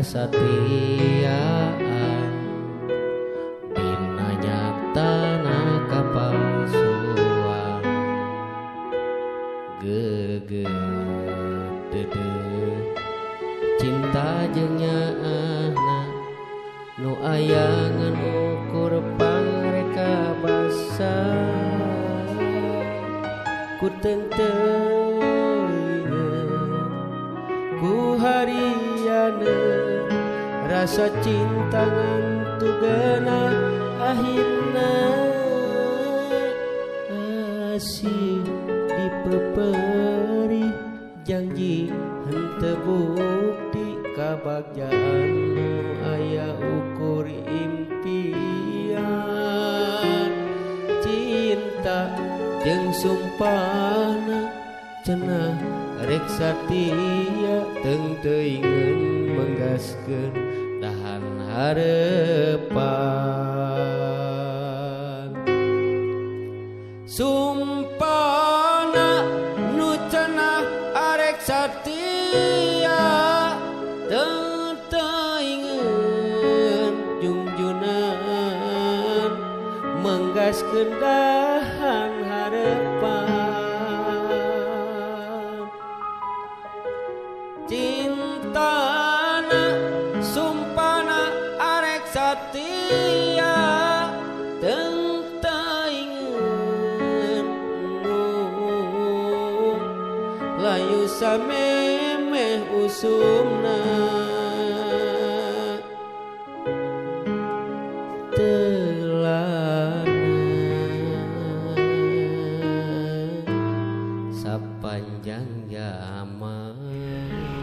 Kasatiaan dina nyatana kapalsuan geget deudeuh cinta jeung nyaahna nu aya ngan ukur pangreka basa ku teuing ku hariana rasa cinta ngantu geuna akhirna asih dipeperi janji henteu bukti kabagjaan nu aya ukur impian cinta jeung sumpahna cenah rek satia teung teuingeun menggaskeun dahan harepan sumpahna nu cenah arek satia teung teuingeun jungjunan menggaskeun dahan harepan cintana sumpana arek satia teung teuingeun layu samemeh usumna telana sapanjang zaman.